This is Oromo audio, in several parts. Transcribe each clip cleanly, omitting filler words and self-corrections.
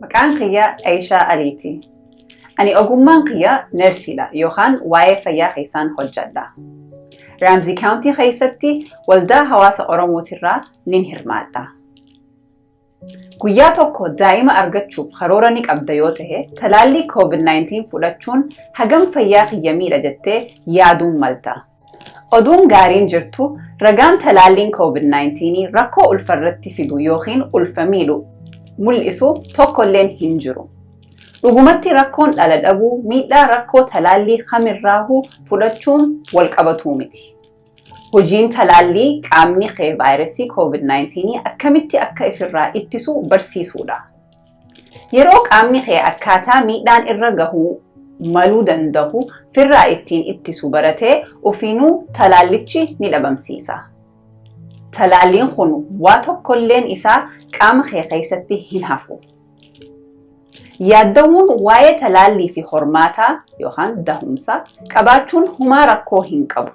Maqaan kiyya Aishaa Aliiti. Ani ogummaan kiyya nersiidha yookaan waa'ee fayyaa keessaan hojjedha. Ramsey County keessatti waldaa hawaasa Oromootirraa nin hirmaadha. Guyyaa tokko daa'ima argachuuf karoora ni qabda yoo tahe, talaallii COVID-19 fudhachuun hagam fayyaa kiyya miidha jettee yaaduun malta. Oduun gaariin jirtu ragaan talaalliin COVID-19 rakkoo ulfarratti fidu yookiin ulfa miidhu mul'isu tokkolleen hin jiru. Dhugumatti rakkoon dhala dhabuu miidhaa rakkoo talaallii kamirraahuu fudhachuun walqabatuu miti. Hojiin talaallii qaamni kee vaayirasii COVID-19 akkamitti akka ifirraa ittisu barsiisuudha. Yeroo qaamni kee akkaataa miidhaan irra gahuu maluu dandahu firraa ittiin ittisu baratee ofiinuu talaallichi ni dhabamsiisa. Talaalliin kun waa tokkolleen isaa qaama kee keessatti hin hafu. Yaaddawuun waa'ee talaallii fi hormaataa yookaan dahumsa qabaachuun humaa rakkoo hin qabu.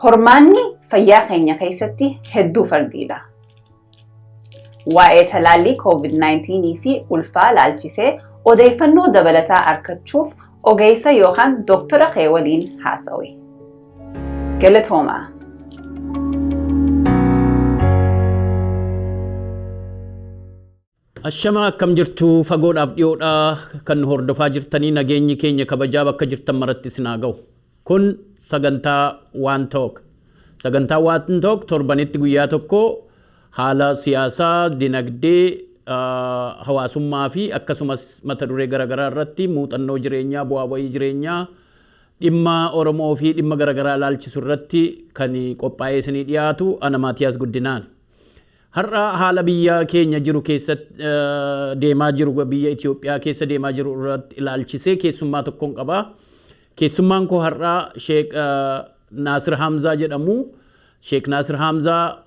Hormaanni fayyaa keenya keessatti hedduu fardiidha. Waa'ee talaallii COVID-19 fi ulfaa laalchisee odeeffannoo dabalataa argachuuf ogeessa yookaan doktora kee waliin haasawi. Galatoomaa. Ashamaa, akkam jirtu? Fagoodhaaf dhiyoodhaa kan nu hordofaa jirtanii, nageenyi keenya kabajaa bakka jirtan maratti isin haa ga'u. Kun sagantaa Waan Talk. Sagantaa Waan Talk torbanitti guyyaa tokko haala siyaasaa, dinagdee, hawaasummaa fi akkasumas mata duree garaagaraa irratti muuxannoo jireenyaa, bu'aa ba'ii jireenyaa, dhimma Oromoo fi dhimma garaagaraa ilaalchisu irratti kan qophaa'ee isinii dhiyaatu ana Maatiyaas Guddinaan. Har'a haala biyya keenya jiru keessatti deemaa jiru, biyya Itoophiyaa keessa deemaa jiru irratti ilaalchisee keessummaa tokkoon qaba. Keessummaan koo har'a Sheek Naasir Hamzaa jedhamu. Sheek Naasir Hamzaa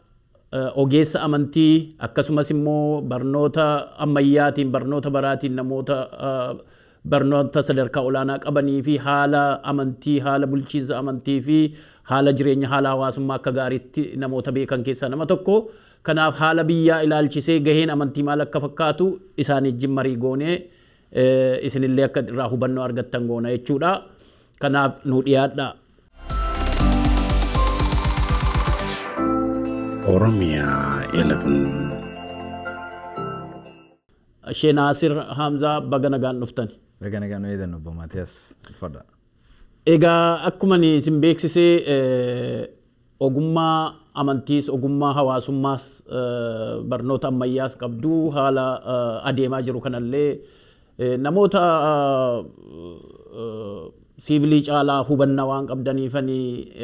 ogeessa amantii, akkasumas immoo barnoota ammayyaatiin, barnoota baraatiin namoota barnoota sadarkaa olaanaa qabanii fi haala amantii, haala bulchiinsa amantii fi haala jireenya, haala hawaasummaa akka gaariitti namoota beekan keessaa nama tokko. Kanaaf haala biyyaa ilaalchisee gaheen amantii maal akka fakkaatu isaan wajjin marii goonee isinillee akka irraa hubannoo argattan goona jechuudha. Kanaaf nu dhiyaadha. Oromia 11. Shee Naasir Hamzaa, baga nagaan dhuftan. Baga nagaan nu eedan, obbo Maatiyaas, uffadha. Egaa akkuma ani isin beeksisee, ogummaa amantiis, ogummaa hawaasummaas, barnoota ammayyaas qabdu, haala adeemaa jiru kanallee namoota siivilii caalaa hubannaa waan qabdaniifani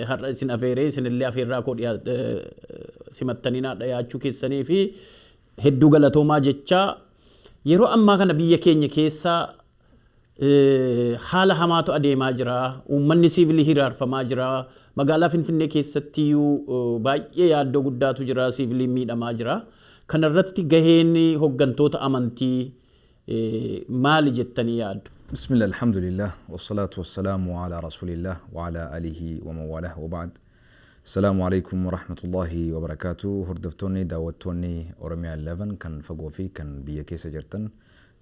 har'a isin afeeree, isinillee afeerraa koo simattanii naa dhiyaachuu keessanii fi hedduu galatoomaa jechaa, yeroo ammaa kana biyya keenya keessa haala hamaatu adeemaa jira. Uummanni siivilii hiraarfamaa jira. Magaalaa Finfinnee keessattiyyuu baay'ee yaaddoo guddaatu jira. Siiviliin miidhamaa jira. Kanarratti gaheen hoggantoota amantii maali jettanii yaaddu? Bismillah, alhamdulillah, wassalatu wassalamu ala rasulillah wa ala alihi wa man walah wa ba'd. Assalaamu alaikum wa rahmatullahi wa barakaatu. Hordoftoonni, daawwattoonni Oromiyaa 11 kan fagoo fi kan biyya keessa jirtan,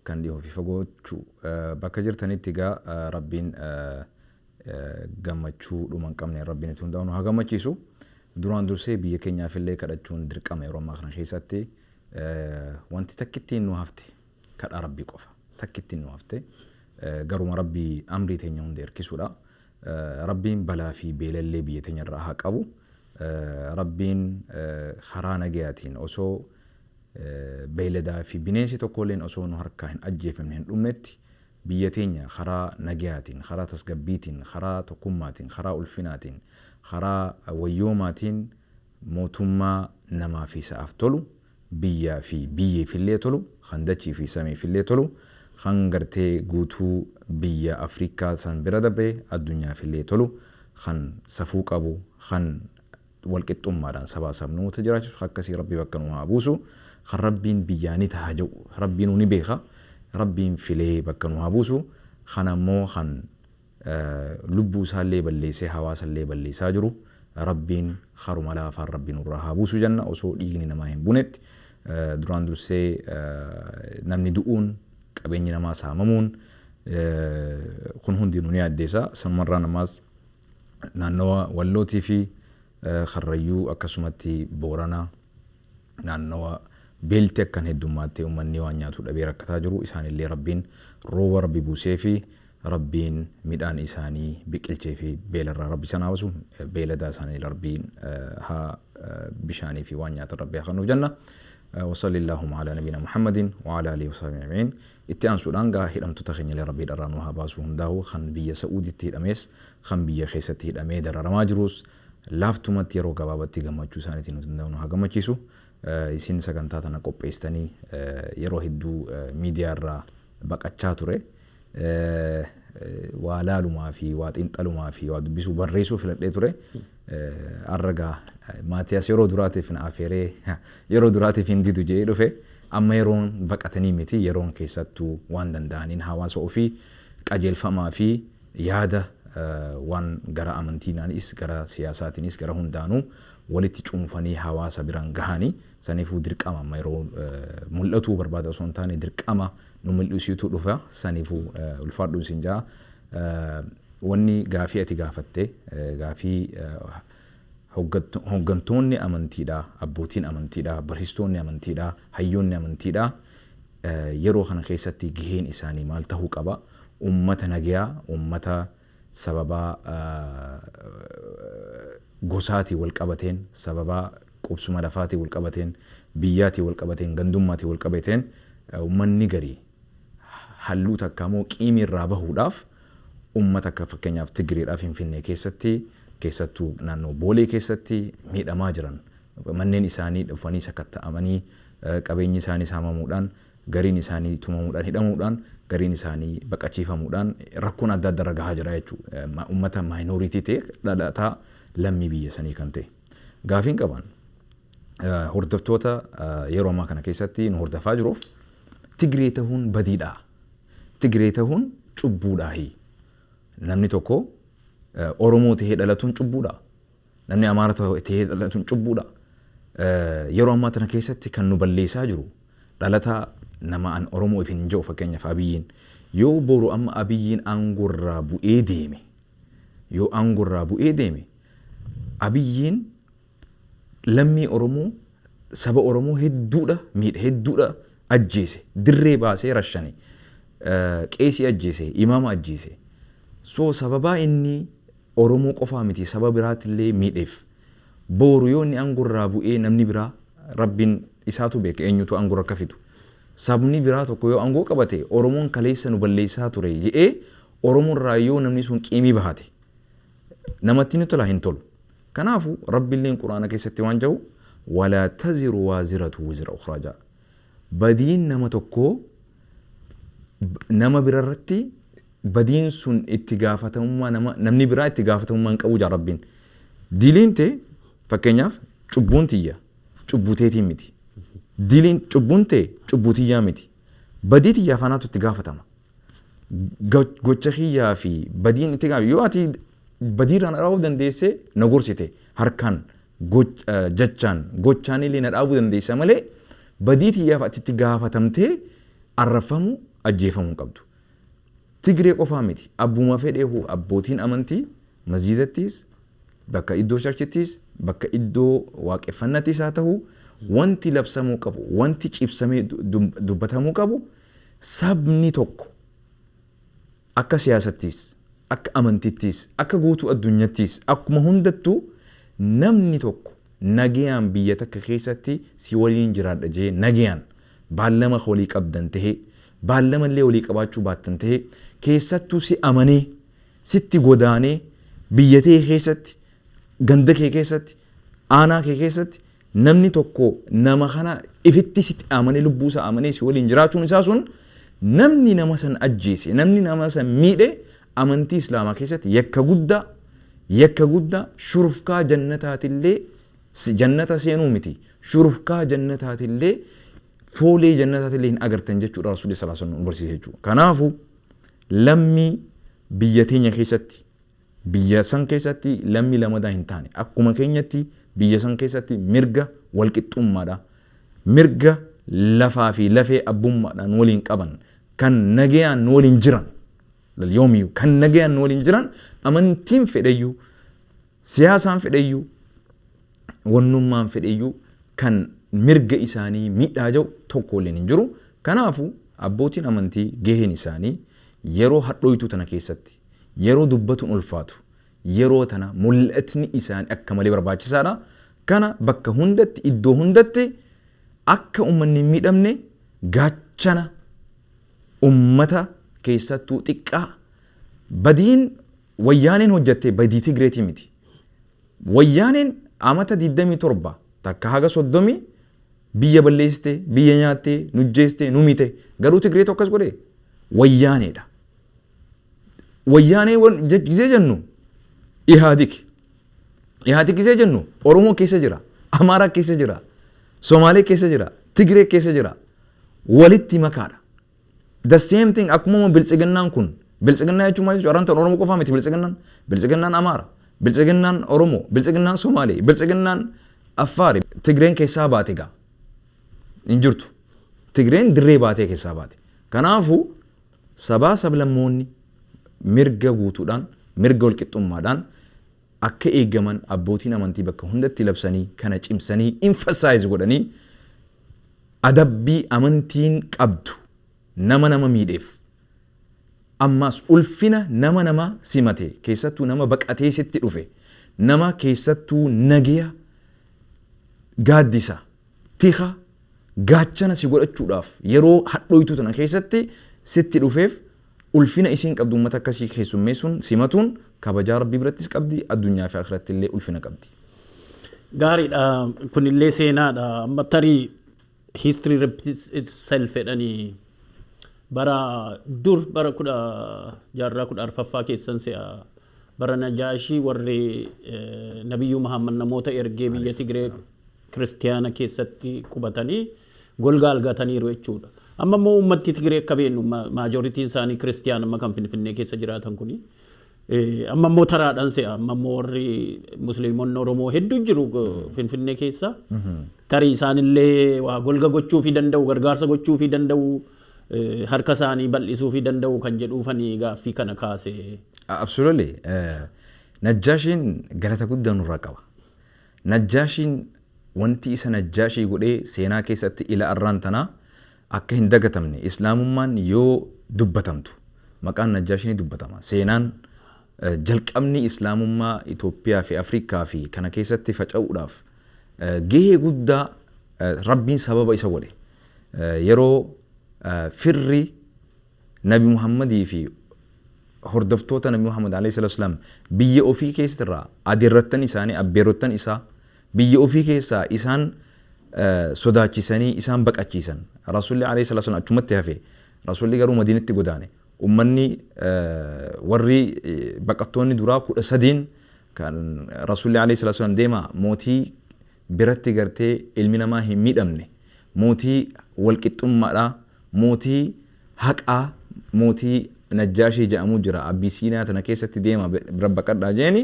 kan dhihoo fi fagoo bakka jirtanitti, egaa Rabbiin gammachuu dhuma hin qabne Rabbiin itti hundaa'u nu haa gammachiisu. Duraan dursee biyya keenyaaf illee kadhachuun dirqama. Yeroo ammaa kana keessatti wanti takkittiin nu hafte kadhaa Rabbii qofa. Takkittiin nu hafte garuma Rabbii amrii teenya hunda hirkisuudha. Rabbiin balaa fi beelallee biyya teenya irraa haa qabu. Rabbiin karaa nagayaatiin osoo beeyladaa fi bineensi tokkolleen osoo nu harkaa hin ajjeefamne hin dhumnetti biyya teenya karaa nagayaatiin, karaa tasgabbiitiin, karaa tokkummaatiin, karaa ulfinaatiin, karaa wayyoomaatiin mootummaa namaa fi sa'aaf tolu biyyaa fi biyyeefillee tolu, kan dachii fi samiifillee tolu, kan gartee guutuu biyya Afrikaa san bira dabree addunyaafillee tolu, kan safuu qabu, kan walqixxummaadhaan sabaa sabnoota jiraachisu akkasii Rabbi bakka nu haa buusu. Kan Rabbiin biyyaa ni taha jedhu Rabbiinuu ni beeka. Rabbiin filee bakka nu haa buusu. Kan ammoo kan lubbuu isaallee balleessee hawaasallee balleessaa jiru Rabbiin haruma laafaan Rabbi nurraa haa buusu jenna osoo dhiigni namaa hin bunetti. Duraan dursee namni du'uun, qabeenyi namaa saamamuun kun hundinuu ni yaaddeessa. Sanumarraan ammaas naannawa Wallootii fi Karrayyuu akkasumatti Boorana naannawa beelti akkan heddummaattee uummanni waan nyaatu dhabee rakkataa jiru, isaanillee Rabbiin rooba Rabbi buusee fi Rabbiin midhaan isaanii biqilchee fi beelarraa Rabbi isaan haa baasu, beeladaa isaanii Rabbiin haa bishaanii fi waan nyaatan Rabbi haa kennuuf jenna. وصل اللهم على نبينا محمد وعلى آله وصحبه أجمعين. Itti aansuudhaan gaa hidhamtoota keenyallee Rabbi hidharraa nu haa baasu hundaa'u, kan biyya Sa'uuditti hidhamees kan biyya keessatti hidhamee dararamaa jirus laaftumatti yeroo gabaabatti gammachuu isaaniitiin nuti nu haa gammachiisu. Isin sagantaa tana qopheessitanii yeroo hedduu miidiyaa irraa baqachaa ture. Waa laalumaa fi waa xiinxalumaa fi waa dubbisuu barreessuu filadhee ture. Har'a gaa Maatiyaas yeroo duraatiif na afeeree yeroo duraatiif hin didu jedhee dhufe. Amma yeroon baqatanii miti, yeroon keessattuu waan danda'aniin hawaasa ofii qajeelfamaa fi yaada waan gara amantiinaanis gara siyaasaatiinis gara hundaanuu walitti cuunfanii hawaasa biraan gahanii saniifuu dirqama amma yeroo mul'atuu barbaada osoo hin taane dirqama nu mul'isiitu dhufa, saniifuu ulfaadhuun sin ja'a. Wanni gaafii ati gaafatte, gaafii hoggantoonni amantiidha, abbootiin amantiidha, barsiistoonni amantiidha, hayyoonni amantiidha yeroo kana keessatti gaheen isaanii maal tahuu qaba, ummata nagayaa, ummata sababaa gosaatiin wal qabateen, sababaa qubsuma lafaatiin wal qabateen, biyyaatiin wal qabateen, gandummaatiin wal qabateen ummanni garii halluu takka immoo qiimii irraa bahuudhaaf ummata akka fakkeenyaaf Tigreedhaa Finfinnee keessatti, keessattuu naannoo Boolee keessatti miidhamaa jiran, manneen isaanii dhufanii sakatta'amanii, qabeenyi isaanii saamamuudhaan, gariin isaanii tumamuudhaan, hidhamuudhaan, gariin isaanii baqachiifamuudhaan rakkoon adda adda irra gahaa jira jechuudha. Ummata minority ta'e, dhalataa lammii biyya sanii kan ta'e. Gaafiin qaban hordoftoota yeroo ammaa kana keessatti nu hordofaa jiruuf, Tigree ta'uun badiidha. Tigree ta'uun cubbuudhaahi. Namni tokko Oromoo tahee dhalatuun cubbuudha. Namni Amaara tahee dhalatuun cubbuudha. Yeroo ammaa tana keessatti kan nu balleessaa jiru dhalataa nama an Oromoo ifin hin jedhu, fakkeenyaaf Abiyyiin. Yoo boru amma Abiyyiin aangorraa bu'ee deeme, yoo aangorraa bu'ee deeme, Abiyyiin lammii Oromoo, saba Oromoo hedduudha miidhe, hedduudha ajjeese, dirree baasee rashane, qeesii ajjeese, imaama ajjeese. So sababaa inni Oromoo qofaa miti saba biraatillee miidheef, boru yoo inni aangorraa bu'ee namni biraa, Rabbiin isaatu beeka eenyutu aangorra akka fidu. Sabni biraa tokko yoo aangoo qabate, Oromoon kaleessa nu balleessaa ture jedhee Oromoorraa yoo namni sun qiimii bahate namatti ni tola? Hin tolu. Kanaafu Rabbiilleen Quraana keessatti waan jedhu, ولا تزر وازرة وزر أخرى jedha. Badiin nama tokkoo nama birarratti badiin sun itti gaafatamummaa nama namni biraa itti gaafatamummaa hin qabu jaa Rabbiin. Diliin tee, fakkeenyaaf cubbuun tiyya cubbuu teetiin miti. Diliin cubbuun tee cubbuu tiyyaa miti. Badii tiyyaaf anaatu itti gaafatama. Gocha kiyyaa fi badiin itti gaafatama. Yoo ati badiirraa na dhaabuu dandeessee na gorsite, harkaan, jechaan, gochaan illee na dhaabuu dandeessa malee badii tiyyaaf ati itti gaafatamtee arrabfamuu, ajjeefamuu hin qabdu. Tigree qofaa miti, abbuma fedheehu abbootiin amantii masjiidattis, bakka iddoo churchittis, bakka iddoo waaqeffannattis haa ta'u, wanti labsamuu qabu, wanti cibsamee dubbatamuu qabu, sabni tokko akka siyaasattis, akka amantittis, akka guutuu addunyattis, akkuma hundattuu namni tokko nagayaan biyya takka keessatti si waliin jiraadha jee nagayaan baallama walii qabdan tahee, baallama illee walii qabaachuu baattan tahee, keessattuu si amanee sitti godaanee biyya tee keessatti, ganda kee keessatti, aanaa kee keessatti namni tokko nama kana Ifitti sitti amanee, lubbuu isaa amanee si waliin jiraachuun isaa sun, namni nama san ajjeese, namni nama san miidhe, amantii Islaamaa keessatti yakka guddaa, yakka guddaa, shurufkaa jannataatillee jannata seenuu miti, shurufkaa jannataatillee, foolee jannataatillee hin agartan jechuudha Rasuulli sallallahu alaihi wasallam nu barsiise jechuudha. Kanaafuu lammii biyya teenya keessatti, biyya san keessatti lammii lamadaa hin taane, akkuma keenyatti biyya san keessatti mirga walqixxummaadha. Mirga lafaa fi lafee abbummaadhaan waliin qaban, kan nagayaan waliin jiran, yoomiyyuu kan nagayaan waliin jiran, amantiin fedheyyuu, siyaasaan fedheyyuu, wannummaan fedheyyuu, kan mirga isaanii miidhaa jiru tokko waliin hin jiru. Kanaafuu abbootiin amantii gaheen isaanii yeroo hadhooytuu tana keessatti, yeroo dubbatuun ulfaatu, yeroo tana mul'atni isaanii akka malee barbaachisaadha. Kana bakka hundatti, iddoo hundatti akka uummanni hin miidhamne, gaachana ummata keessattuu xiqqaa. Badiin Wayyaaneen hojjatte badii Tigreetii miti. Wayyaaneen amata 27 takka haga 30 biyya balleessite, biyya nyaatte, nujjeeste, nu mite. Garuu Tigreetu akkas godhe? Wayyaaneedha. Wayyaanee gisee jennu Ihaadig. Ihaadig gisee jennu Oromoo keessa jira, Amaaraa keessa jira, Somaalee keessa jira, Tigree keessa jira. Walitti makaadha. The same thing akkuma Biltsiginnaan kun, Biltsiginnaa jechuun maal jechuudha? Arrantan Oromoo qofaa miti Biltsiginnaan. Biltsiginnaan Amaara, Biltsiginnaan Oromoo, Biltsiginnaan Somaalee, Biltsiginnaan Affaari. Tigreen keessaa baate gaa. Hin jirtu. Tigreen dirree baatee keessaa baate. Kanaafuu sabaa sablammoonni mirga guutuudhaan, mirga walqixxummaadhaan akka eegaman abbootiin amantii bakka hundatti labsanii, kana cimsanii, emphasize godhanii, adabbii amantiin qabdu nama nama miidheef, ammas ulfina nama nama simate, keessattuu nama baqatee sitti dhufe, nama keessattuu nagaya, gaaddisa, tika, gaachana si godhachuudhaaf yeroo hadhooytuu tana keessatti sitti dhufeef ulfina isiin qabdu, uummata akkasii keessummeessuun, simatuun kabajaa Rabbii birattis qabdi, addunyaa fi akhiratti illee ulfina qabdi. Gaariidha. Kunillee seenaadha. Amma tarii history repeats itself jedhanii, bara dur, bara kudha jaarraa 14ffaa keessan se'a, bara Najaashii warri Nabiyyuu Muhammad namoota ergee biyya Tigree Kiristiyaana keessatti qubatanii golga argataniiru jechuudha. Amma immoo uummatti Tigree akka beeknu majorityn isaanii Kiristiyaana, amma kan Finfinnee keessa jiraatan kuni. Amma immoo taraadhaan se'a. Amma immoo warri Musliimonni Oromoo hedduu jiru Finfinnee keessa. Tarii isaanillee waa golga gochuufii danda'u, gargaarsa gochuufii danda'u, harka isaanii bal'isuufii danda'u kan jedhuufanii gaaffii kana kaase. Absolutely. Najjaashiin galata guddaa nurraa qaba. Najjaashiin, wanti isa Najjaashii godhee seenaa keessatti ila arraan tanaa akka hin dagatamne, Islaamummaan yoo dubbatamtu maqaan Najjaashii ni dubbatama. Seenaan jalqabni Islaamummaa Itoophiyaa fi Afrikaa fi kana keessatti faca'uudhaaf gahee guddaa Rabbiin sababa isa godhe. Yeroo firri Nabi Muhammadii fi hordoftoota Nabi Muhammad alayhi salatu wasalam biyya ofii keessarraa adeerrattan isaanii, abbeerrottan isaa biyya ofii keessaa isaan sodaachisanii isaan baqachiisan. Rasuulli alayhi salatu wasalam achumatti hafe. Rasuulli garuu Madiinatti godaane. Ummanni warri baqattoonni duraa 13n kan Rasuulli alayhi salatu wasalam deema, mootii biratti gartee ilmi namaa hin miidhamne, mootii walqixxummaadhaa, mootii haqaa, mootii Najjaashii jedhamu jira Abisiiniyaa tana keessatti, deema bira baqadhaa jeeni.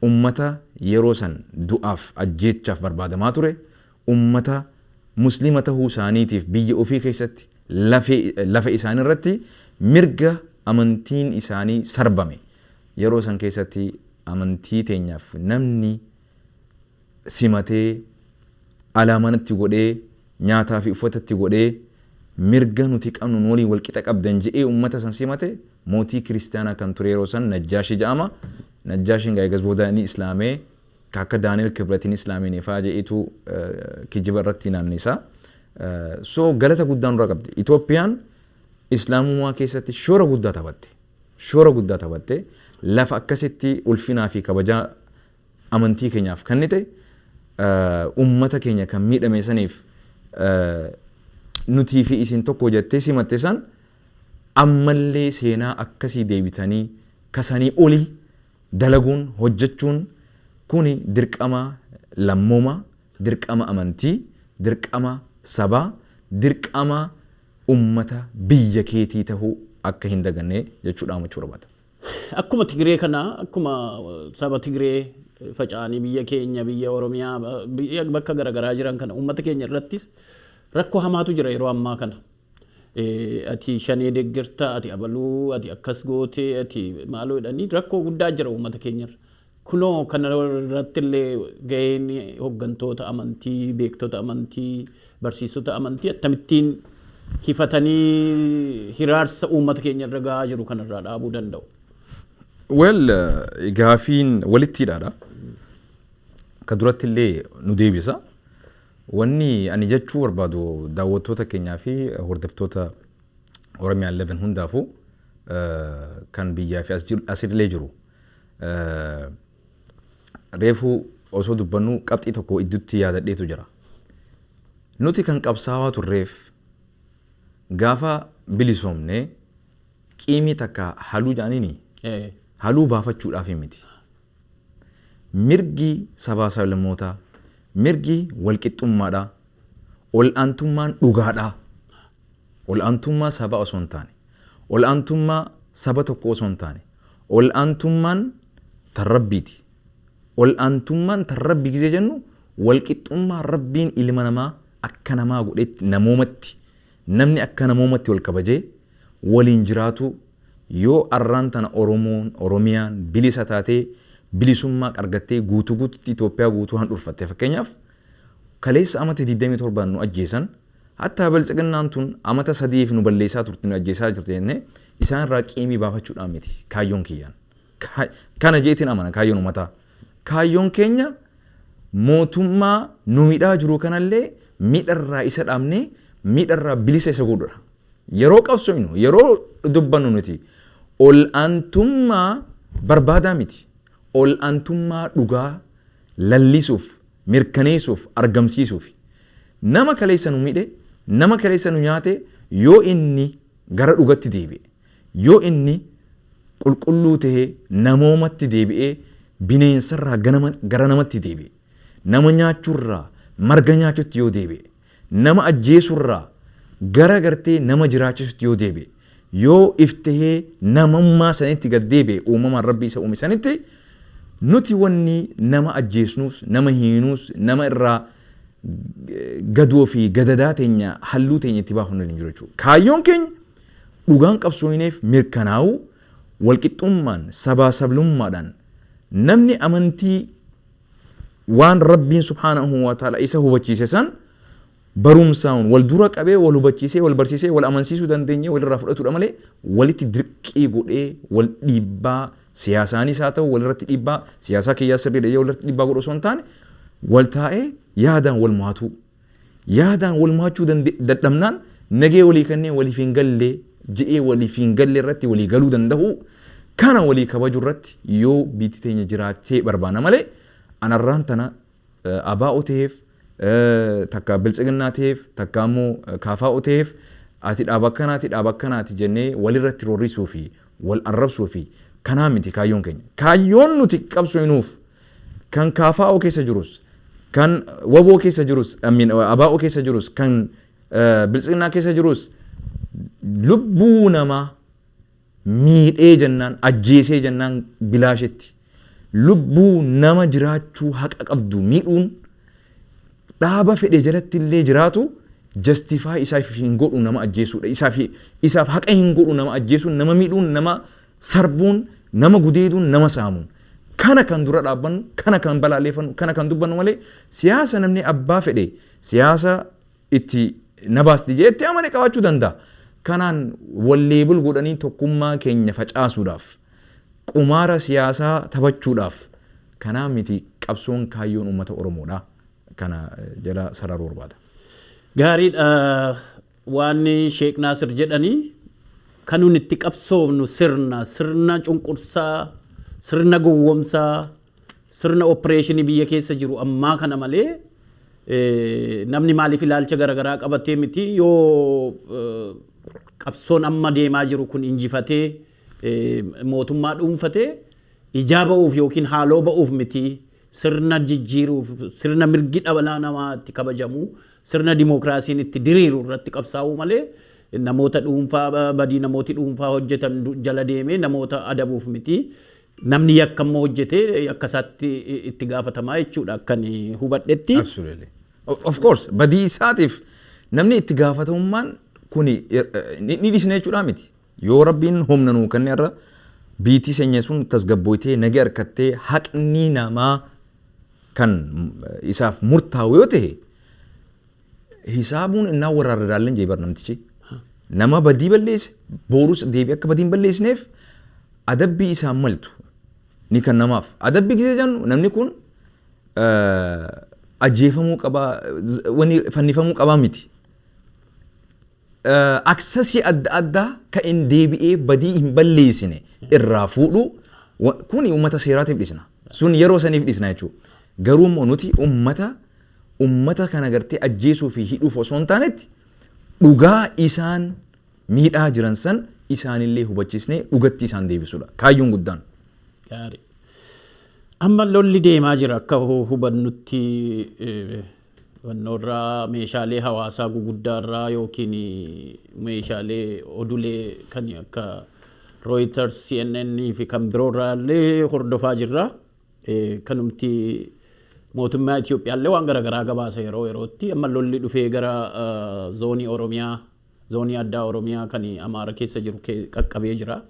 Ummata yeroo san du'aaf ajjeechaaf barbaadamaa ture, ummata Muslima tahuu isaaniitiif biyya ofii keessatti lafa isaanii irratti mirga amantiin isaanii sarbame, yeroo san keessatti amantii teenyaaf namni simatee, alaa manatti godhee, nyaataa fi uffatatti godhee, mirga nuti qabnu nu waliin walqixa qabdan je'ee ummata san simate, mootii Kiristiyaanaa kan ture yeroo san Najjaashii jedhama. Najjaashiin gaa eegas booda ni islaamee, ka akka Daani'el Kibratiin islaameen ifaa je'eetu kijiba irratti naannessa. So galata guddaa nurraa qabdi. Itoophiyaan Islaamummaa keessatti shoora guddaa taphatte. Shoora guddaa taphatte. Lafa akkasitti ulfinaa fi kabajaa amantii keenyaaf kennite, ummata keenya kan miidhame saniif Nutii fi isin tokko jettee simatte san, ammallee seenaa akkasii deebitanii kasanii olii dalaguun, hojjechuun kuni dirqama lammummaa, dirqama amantii, dirqama sabaa, dirqama ummata biyya keetii tahuu akka hin daganne jechuudha jechuu barbaada. Akkuma Tigree kana, akkuma saba Tigree faca'anii biyya keenya, biyya Oromiyaa, biyya bakka garaagaraa jiran kana, uummata keenya irrattis rakkoo hamaatu jira yeroo ammaa kana. Ati Shanee deeggarta, ati abaluu, ati akkas gootee, ati maaloo jedhanii rakkoo guddaa jira uummata keenya irra. Kunoo kana irratti illee gaheen hooggantoota amantii, beektota amantii, barsiisota amantii akkamittiin hifatanii hiraarsa uummata keenya irra gahaa jiru kanarraa dhaabuu danda'u? Well, gaafiin walitti hidhaadha. Ka duratti illee nu deebisa. Wanni ani jechuu barbaadu daawwattoota keenyaa fi hordoftoota Oromiyaa 11 hundaafuu, kan biyyaa fi asillee jiru. Reefuu osoo dubbannu qabxii tokko idduutti yaadadheetu jira. Nuti kan qabsaawaa turreef gaafa bilisoomne qiimii takka haluu jedhaniini haluu baafachuudhaaf miti. Mirgi sabaa sablammootaa, mirgi walqixxummaadha, ol'aantummaan dhugaadha. Ol'aantummaa sabaa osoo hin taane, ol'aantummaa saba tokko osoo hin taane, ol'aantummaan tan Rabbiiti. Ol'aantummaan tan Rabbii gisee jennu, walqixxummaa Rabbiin ilma namaa akka namaa godhetti, namoomatti, namni akka namoomatti wal kabajee waliin jiraatu. Yoo arraan tana Oromoon, Oromiyaan bilisa taatee, bilisummaa argattee, guutuu guututti Itoophiyaa guutuu handhurfatte, fakkeenyaaf kaleessa amata 27 nu ajjeesan, hattaa Biltsiginnaan tun amata 3f nu balleessaa turte, nu ajjeesaa jirte jennee isaan irraa qiimii baafachuudhaan miti kaayyoon kiyyaan. Kana jeetiin amana kaayyoon uummataa. Kaayyoon keenya mootummaa nu miidhaa jiru kanallee miidharraa isa dhaabnee miidharraa bilisa isa godhudha. Yeroo qabsoofnu, yeroo dubbannu, nuti ol'aantummaa barbaadaa miti. Ol'aantummaa dhugaa lallisuuf, mirkaneessuuf, argamsiisuuf. Nama kaleessa nu miidhe, nama kaleessa nu nyaate, yoo inni gara dhugatti deebi'e, yoo inni qulqulluu tahee namoomatti deebi'ee, bineensarraa gara namatti deebi'e, nama nyaachuurraa marga nyaachutti yoo deebi'e, nama ajjeesurraa gara gartee nama jiraachisutti yoo deebi'e, yoo iftahee namummaa sanitti gad deebi'e, uumamaan Rabbi isa uume sanitti, nuti wanni nama ajjeesnuus, nama hiinuus, nama irraa gadoo fi gadadaa teenya, halluu teenya itti baafannu hin jiru jechuudha. Kaayyoon keenya dhugaan qabsooyineef mirkanaa'uu, walqixxummaan sabaa sablummaadhaan namni amantii waan Rabbiin subhaanahu wa ta'ala isa hubachiise san barumsaan wal dura qabee, wal hubachiisee, wal barsiisee, wal amansiisuu dandeenyee walirraa fudhatudha malee, walitti dirqii godhee wal dhiibbaa siyaasaanis haa ta'u, walirratti dhiibbaa siyaasaa kiyyaa sirriidha jedhee walirratti dhiibbaa godhu osoo hin taane, wal taa'ee yaadaan wal mo'atuu. Yaadaan wal mo'achuu dadhabnaan nagee walii kennee, waliif hin galle je'ee waliif hin galle irratti walii galuu danda'u, kana walii kabaju irratti yoo biyyi teenya jiraattee barbaana malee, anarraan tana ABO ta'eef, takka Biltsiginnaa ta'eef, takka ammoo KFO ta'eef, ati dhaaba akkanaati, dhaaba akkanaati jennee walirratti roorrisuu fi wal arrabsuu fi kanaa miti kaayyoon keenya. Kaayyoon nuti qabsooynuuf kan KFO keessa jirus, kan WBO keessa jirus, I mean, ABO keessa jirus, kan Biltsiginnaa keessa jirus, lubbuu namaa miidhee jennaan, ajjeesee jennaan, bilaashetti lubbuu nama jiraachuu haqa qabdu miidhuun dhaaba fedhe jalatti illee jiraatu justify isaaf hin godhu nama ajjeesuudha. Isaaf haqa hin godhu nama ajjeesuun, nama miidhuun, nama sarbuun, nama gudeeduun, nama saamuun. Kana kan dura dhaabbannu, kana kan balaaleffannu, kana kan dubbannu malee, siyaasa namni abbaa fedhe siyaasa itti na baasti jeetti amane qabaachuu danda'a. Kanaan walleebul godhanii tokkummaa keenya facaasuudhaaf, qumaara siyaasaa taphachuudhaaf kanaa miti qabsoon kaayyoon uummata Oromoodha. Kana jala sararuu barbaada. Gaariidha. Waan Sheek Naasir jedhanii, kan nuti itti qabsoofnu sirna cunqursaa, sirna gowwomsaa, sirna opereeshinii biyya keessa jiru ammaa kana malee. Namni maaliif ilaalcha garaagaraa qabatee miti, yoo qabsoon amma deemaa jiru kun injifatee mootummaa dhuunfatee, ijaa ba'uuf yookiin haaloo ba'uuf miti, sirna jijjiiruuf, sirna mirgi dhala namaa itti kabajamu, sirna dimookiraasiin itti diriiru irratti qabsaa'uu malee, namoota dhuunfaa, badii namooti dhuunfaa hojjetan jala deemee namoota adabuuf miti. Namni yakka immoo hojjetee akka isaatti itti gaafatamaa jechuudha akkan hubadhetti. Absolutely. Of course, badii isaatiif namni itti gaafatamummaan kuni ni dhiisna jechuudha miti. Yoo Rabbiin humna nuu kenne, irra biitii seenya sun tasgabbooytee, nagee harkattee, haqni namaa kan isaaf murtaa'u yoo ta'e, hisaabuun innaa warra irra jee bar namtichi. Nama badii balleesse boorus deebii akka badii hin balleessineef adabbii isaan maltu ni kennamaaf. Adabbii gisee jennu, namni kun ajjeefamuu qabaa, wanni fannifamuu qabaa miti. Aksasii adda addaa kan hin deebi'ee badii hin balleessine irraa fuudhu, kuni uummata seeraatiif dhisna. Sun yeroo saniif dhisna jechuudha. Garuu immoo nuti uummata kana gartee ajjeesuu fi hidhuuf osoo hin taanetti, dhugaa isaan miidhaa jiran san isaanillee hubachisnee dhugatti isaan deebisuudha. Kaayyoon guddaan. Gaarii. Amma lolli deemaa jira akka hubannutti, wannoorraa, meeshaalee hawaasaa guguddaarraa yookiin meeshaalee odulee kan akka Reuters, CNN fi kan biroorraa illee hordofaa jirra. Kanumti mootummaa Itoophiyaa illee waan garaagaraa gabaasa yeroo yerootti. Amma lolli dhufee gara zoonii Oromiyaa, zoonii addaa Oromiyaa kan Amaara keessa jiru qaqqabee jira.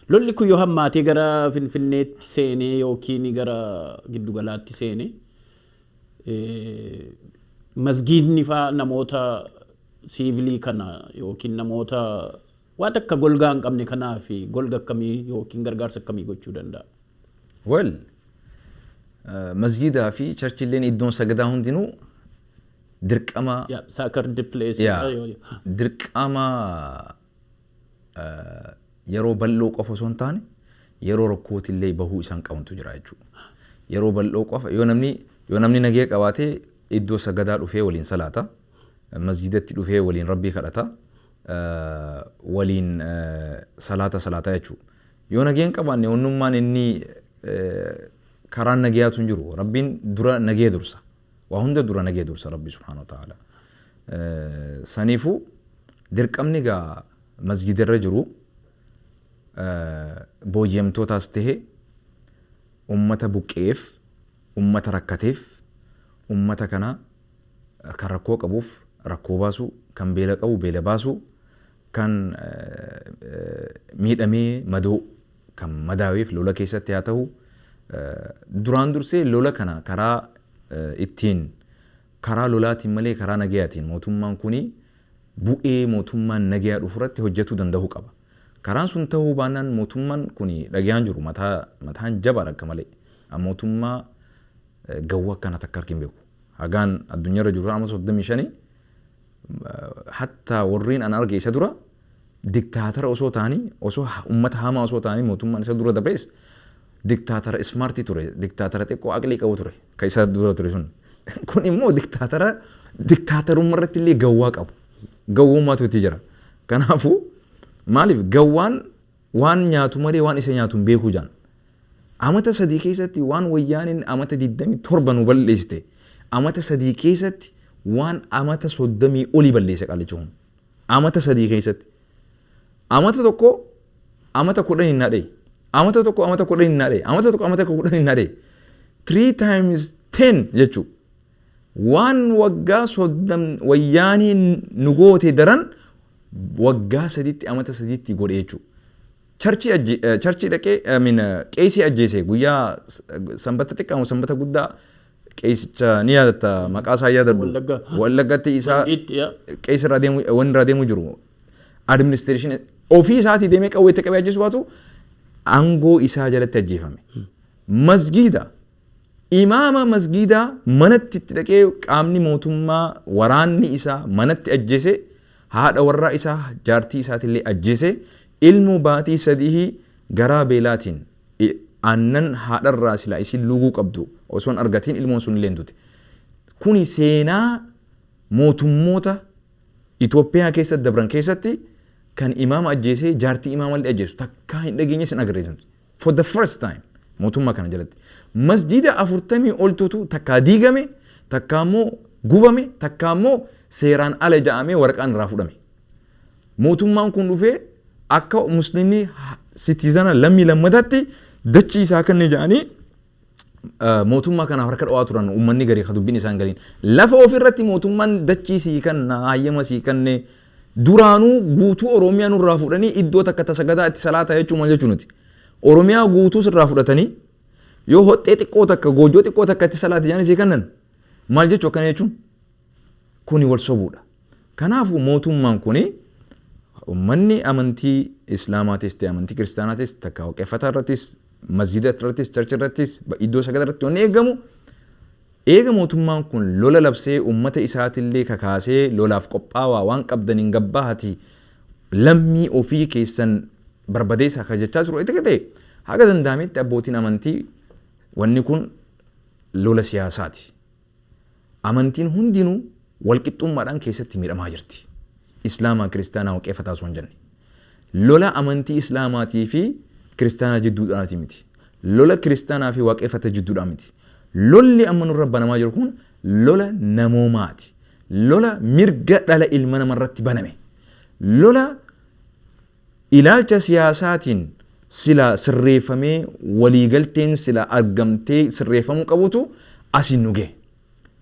Lolli kun yoo hammaatee gara Finfinneetti seenee yookiin gara giddugalaatti seenee, masgiidni faa namoota siivilii kana yookiin namoota waan takka golgaa hin qabne kanaaf golga akkamii yookiin gargaarsa akkamii gochuu danda'a? Well, masgiidaa fi churchilleen, iddoon sagadaa hundinuu dirqama Sacred place. Dirqama yeroo bal'oo qofa osoo hin taane, yeroo rakkootillee bahuu isaan qabantu jira jechuudha. Yeroo bal'oo qofa, yoo namni nagee qabaatee iddoo sagadaa dhufee waliin salaata, masjidatti dhufee waliin Rabbii kadhata, waliin salaata salaataa jechuudha. Yoo nageen qabaanne, wannummaan inni karaan nageeyaatu hin jiru. Rabbiin dura nagee dursa. Waa hunda dura nagee dursa Rabbi subhaanahu wa ta'ala. Saniifuu dirqamni gaa masjidarra jiru, booji'amtootaas tahe, ummata buqqeef, ummata rakkateef, ummata kana kan rakkoo qabuuf rakkoo baasuu, kan beela qabu beela baasuu, kan miidhamee madoo, kan madaaweef lola keessatti haa ta'u, duraan dursee lola kana karaa ittiin, karaa lolaatiin malee karaa nagayaatiin mootummaan kuni bu'ee mootummaan nagayaa dhufu irratti hojjetuu danda'uu qaba. Karaan sun ta'uu baannaan, mootummaan kuni dhagayaan jiru mataa mataan jabaadha akka malee. Mootummaa gawwa akkana takka harki hin beeku. Hagaan addunyaarra jiru amma 35, hatta warreen an arge isa dura diktaatara osoo ta'anii, osoo ummata hamaa osoo ta'anii, mootummaan isa dura dabrees diktaatara smartii ture, diktaatara xiqqoo aqlii qabu ture kan isa dura ture sun. Kun immoo diktaatara diktaatarummaa irratti illee gawwaa qabu. Gawwummaatu itti jira. Kanaafuu maaliif gawwaan waan nyaatu malee waan isa nyaatu hin beekuu jaan. Amata 3 keessatti waan wayyaaniin amata 27 nu balleessite, amata 3 keessatti waan amata 30 olii balleesse qaalichi kun. Amata 3 keessatti. Amata tokko amata 10 hin nadhee. Amata tokko amata 10 hin nadhee. Amata tokko amata 10 hin nadhee. 3 times 10 jechuudha. Waan waggaa 30 wayyaaniin nu goote daran waggaa 3tti, amata 3tti godhe jechuudha. Churchii dhaqee, I mean, qeesii ajjeese. Guyyaa Sanbata xiqqaamu, Sanbata guddaa, qeesicha ni yaadatta, maqaa isaa yaadadhu. Wallagga. Wallaggatti isaa Wandiitti, yaa. Qeesii irraa deemu, wanni irraa deemu jiru. Administration ofii isaatii deemee qawwee itti qabee ajjeesuu baatu, aangoo isaa jalatti ajjeefame. Masgiida, imaama masgiidaa manatti itti dhaqee qaamni mootummaa, waraanni isaa manatti ajjeese, haadha warraa isaa, jaartii isaatillee ajjeese, ilmoo baatii 3 garaa beelaatiin aannan haadharraa silaa isiin luuguu qabdu osoo hin argatiin ilmoon sun illee hin dute. Kuni seenaa mootummoota Itoophiyaa keessatti dabran keessatti kan imaama ajjeesee jaartii imaama illee ajjeesu takkaa hin dhageenye sin agarreessu. For the first time mootummaa kana jalatti. Masjiida 40 oltutu takkaa diigame, takkaa immoo gubame, takkaa immoo seeraan ala ja'amee waraqaan irraa fudhame. Mootummaan kun dhufee akka musliimni citizen lammii lammataatti dachii isaa kan ja'anii mootummaa kanaaf harka dhawaa turan uummanni garii kan dubbiin isaan galiin. Lafa ofirratti mootummaan dachii sii kanna, hayyama sii kanne, duraanuu guutuu Oromiyaa nurraa fuudhanii iddoo takka tasagadaa itti salaataa jechuun maal jechuu nuti. Oromiyaa guutuu sirraa fudhatanii yoo hoxxee xiqqoo takka, goojjoo xiqqoo takka itti salaata jedhanii sii kennan maal jechuu akkana jechuun? Kuni wal sobuudha. Kanaafuu mootummaan kuni uummanni amantii Islaamaatis ta'e amantii Kiristaanaatis, takka waaqeffataa irrattis, masjida irrattis, church irrattis, iddoo sagada irratti wanni eegamu, eega mootummaan kun lola labsee uummata isaatillee kakaasee lolaaf qophaawaa, waan qabdan hin gabbaahati, lammii ofii keessan barbadeessaa kan jechaa jiru itti ta'e, haga danda'ametti abbootiin amantii wanni kun lola siyaasaati. Amantiin hundinuu walqixxummaadhaan keessatti miidhamaa jirti. Islaamaa, Kiristaanaa, waaqeffataa osoo hin jenne. Lola amantii Islaamaatii fi Kiristaanaa jidduudhaati miti. Lola Kiristaanaa fi waaqeffata jidduudhaa miti. Lolli amma nurra banamaa jiru kun lola namoomaati. Lola mirga dhala ilma namarratti baname. Lola ilaalcha siyaasaatiin sila sirreeffamee, waliigalteen sila argamtee sirreeffamuu qabutu asiin nu gahe.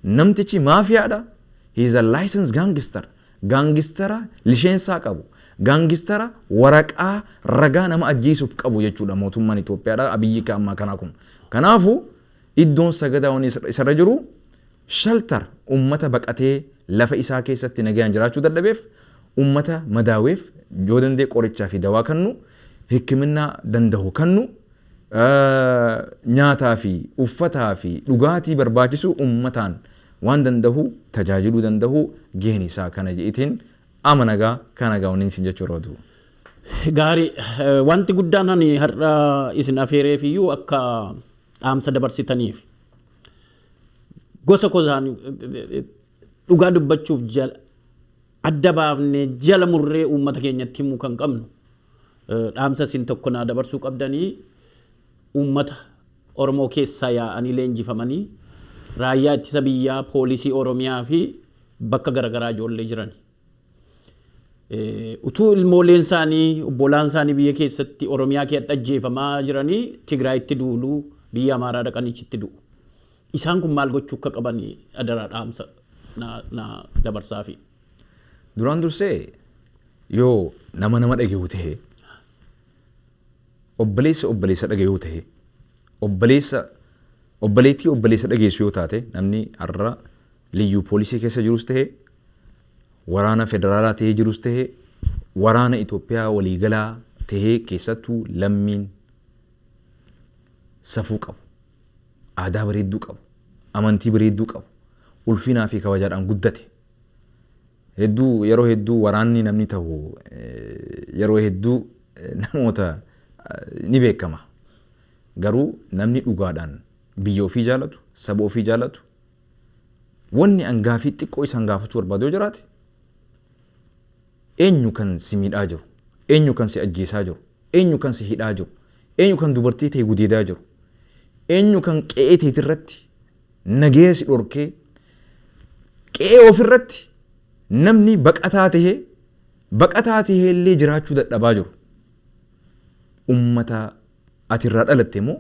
Namtichi maafiyaadha. He is a licensed gangster. Gangstera lisheensaa qabu. Gangstera waraqaa ragaa nama ajjeesuuf qabu jechuudha mootummaan Itoophiyaadha Abiyyi ka ammaa kanaa kun. Kanaafuu iddoon sagadaa wanni isarra jiru shelter ummata baqatee lafa isaa keessatti nagayaan jiraachuu dadhabeef, ummata madaaweef yoo danda'e qorichaa fi dawaa kennu, hikiminnaa danda'u kennu, nyaataa fi uffataa fi dhugaatii barbaachisu ummataan waan danda'u tajaajiluu danda'u gaheen isaa kana jedhitiin amanagaa kana gaa'uun isin jechuu barbaadu. Gaarii, wanti guddaan ani har'a isin afeereef iyyuu akka dhaamsa dabarsitaniif. Gosa gosaan dhugaa dubbachuuf jala adda baafnee jala murree uummata keenyatti himuu kan qabnu, dhaamsa isin tokko naa dabarsuu qabdanii, uummata Oromoo keessaa yaa'anii leenjifamanii raayyaa ittisa biyyaa, poolisii Oromiyaa fi bakka garaagaraa ijoollee jiran. Utuu ilmooleen isaanii, obbolaan isaanii biyya keessatti Oromiyaa keessatti ajjeefamaa jiranii Tigraayitti duuluu, biyya Amaaraa dhaqanii achitti du'u. Isaan kun maal gochuu akka qaban adaraa dhaamsa na dabarsaafi. Duraan dursee yoo nama nama dhagahu ta'e, obboleessa obboleessa dhagahu ta'e, obboleessa obboleettii obboleessa dhageessu yoo taate, namni har'a liyyuu poolisii keessa jirus ta'e, waraana federaalaa ta'ee jirus ta'e, waraana Itoophiyaa waliigalaa ta'ee, keessattuu lammiin safuu qabu, aadaa bareedduu qabu, amantii bareedduu qabu, ulfinaa fi kabajaadhaan guddate. Hedduu yeroo hedduu waraanni namni ta'u yeroo hedduu namoota ni beekama. Garuu namni dhugaadhaan biyya ofii jaalatu, saba ofii jaalatu, wanni an gaafii xiqqoo isaan gaafachuu barbaadu yoo jiraate, eenyu kan si miidhaa jiru, eenyu kan si ajjeesaa jiru, eenyu kan si hidhaa jiru, eenyu kan dubartii ta'e gudeedaa jiru, eenyu kan qe'ee teetirratti nagaya si dhorkee, qe'ee ofirratti namni baqataa tahee illee jiraachuu dadhabaa jiru, ummata ati irraa dhalatte moo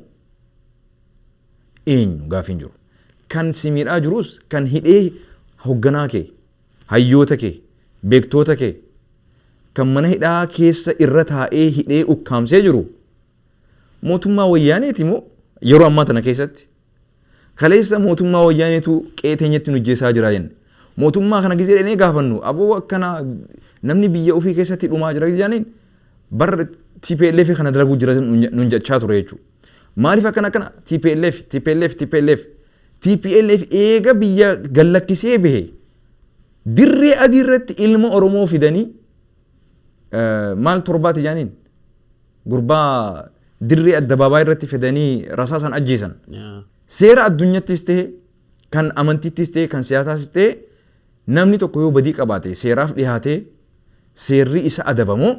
eenyu gaafiin jiru? Kan si miidhaa jirus, kan hidhee hoogganaa kee, hayyoota kee, beektoota kee kan mana hidhaa keessa irra taa'ee hidhee ukkaamsee jiru mootummaa wayyaaneeti moo? Yeroo ammaa tana keessatti kaleessa mootummaa wayyaaneetu qe'ee teenyatti nu ajjeesaa jira jenne. Mootummaa kana gizee dhaqnee gaafannu, aboo akkana namni biyya ofii keessatti dhumaa jira jedhaniin, bara TPLF kana dalaguu jira nun jechaa ture jechuudha. Maaliif akkana akkana TPLF, TPLF, TPLF, TPLF? Eega biyya gallakkisee bahe dirree adii irratti ilma Oromoo fidanii maal torbaati jedhaniin, gurbaa dirree addabaabaa irratti fidanii rasaasaan ajjeesan. Seera addunyattis ta'e Kan amantiittis ta'e, kan siyaasaas ta'e, namni tokko yoo badii qabaate seeraaf dhiyaatee seerri isa adabamoo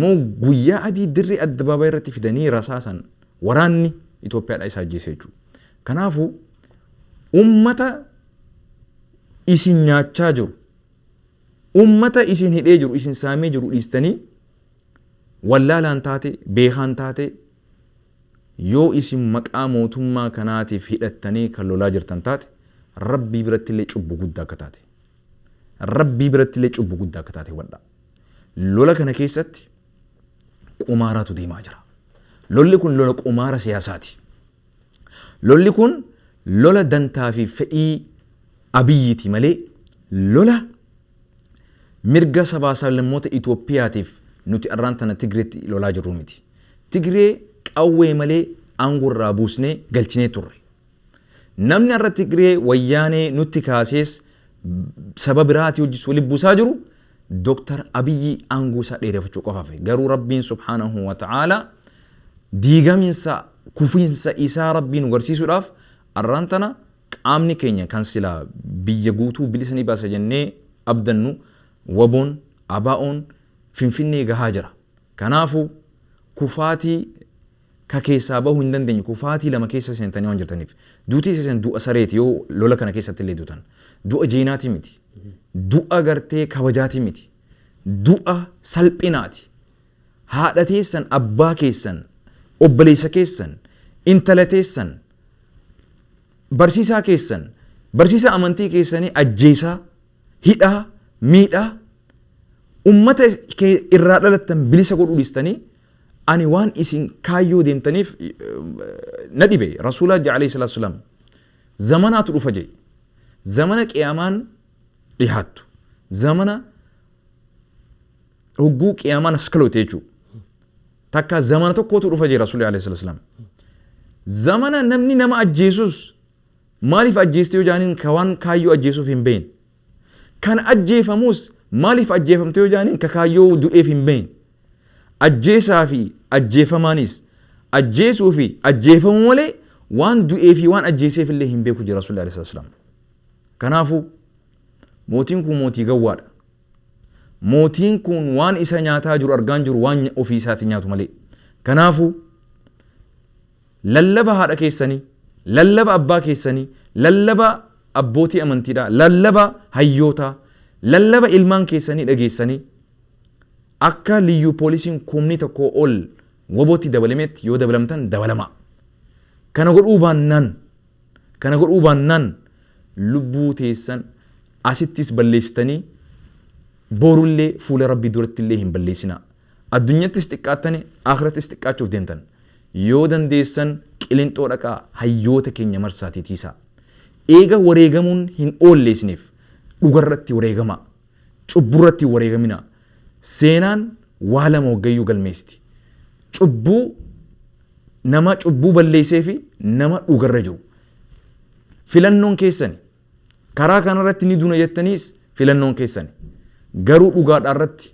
moo guyyaa adii dirree addabaabaayii irratti fidanii rasaasan waraanni Itoophiyaadha isa ajjeese jechuudha. Kanaafuu ummata isin nyaachaa jiru, ummata isin hidhee jiru, isin saamee jiru dhiistanii, wallaalaan taate beekaan taate, yoo isin maqaa mootummaa kanaatiif hidhattanii kan lolaa jirtan taate, Rabbii biratti illee cubbu guddaa akka taate. Rabbii biratti illee cubbu guddaa akka taate hubadhaa. Lola kana keessatti qumaaraatu deemaa jira. Lolli kun lola qumaara siyaasaati. Lolli kun lola dantaa fi fedhii Abiyyiiti malee lola mirga sabaa sablammoota Itoophiyaatiif nuti arraan tana Tigreetti lolaa jirru miti. Tigree qawwee malee aangoo irraa buusnee galchinee turre. Namni har'a Tigree Wayyaanee nutti kaasees saba biraatii hojii walitti buusaa jiru Dr. Abiyyi aangoo isaa dheereffachuu qofaaf. Garuu Rabbiin subhaanahu wa ta'ala diigaminsa kufiinsa isaa Rabbiin nu garsiisuudhaaf arraan tana qaamni keenya kan silaa biyya guutuu bilisa ni baasa jennee abdannu, WBOn, ABOn Finfinnee gahaa jira. Kanaafuu kufaatii ka keessaa bahuu hin dandeenye kufaatii lama keessa seentanii waan jirtaniif, duutii keessan du'a sareeti. Yoo lola kana keessatti illee duutan, du'a jeenaati miti, du'a gartee kabajaati miti, du'a salphinaati. Haadha teessan, abbaa keessan, obboleessa keessan, intala teessan, barsiisaa keessan, barsiisaa amantii keessanii ajjeesaa, hidhaa, miidhaa, ummata irraa dhalattan bilisa godhuu dhiistanii ani waan isin kaayyoo deemtaniif na dhibe. Rasuulaa alayhi salaatu wasalaam, zamanaatu dhufa jee, zamana qiyaamaan dhihaattu, zamana hogguu qiyaamaan as kaloote jechuu takka, zamana tokkootu dhufa jee Rasuulli alayhi salaatu wasalaam, zamana namni nama ajjeesus maaliif ajjeeste yoo jaaniin ka waan kaayyoo ajjeesuuf hin beekne, kan ajjeefamus maaliif ajjeefamte yoo jaaniin ka kaayyoo du'eef hin beekne, ajjeesaa fi ajjeefamaanis ajjeesuu fi ajjeefamuu malee waan du'ee fi waan ajjeeseef illee hin beeku jira Rasuulli alayhi salaam. Kanaafuu mootiin kun mootii gawwaadha. Mootiin kun waan isa nyaataa jiru argaan jiru, waan ofii isaatiin nyaatu malee. Kanaafuu lallaba haadha keessanii, lallaba abbaa keessanii, lallaba abbootii amantiidhaa, lallaba hayyootaa, lallaba ilmaan keessanii dhageessanii akka liyyuu poolisiin 1,000 ol WBOtti dabalametti yoo dabalamtan dabalamaa. Kana godhuu baannaan lubbuu teessan asittis balleessitanii borullee fuula Rabbii duratti illee hin balleessinaa. Addunyattis xiqqaattanii akhirattis xiqqaachuuf deemtan. Yoo dandeessan Qilinxoo dhaqaa, hayyoota keenya marsaatii tiisaa. Eega wareegamuun hin oolle isiniif, dhugarratti wareegamaa. Cubburratti hin wareegaminaa. Seenaan waa lama waggayyuu galmeesti. Cubbuu nama cubbuu balleessee fi nama dhugarra jiru. Filannoon keessani. Karaa kanarratti ni duna jettaniis filannoon keessani. Garuu dhugaadhaa irratti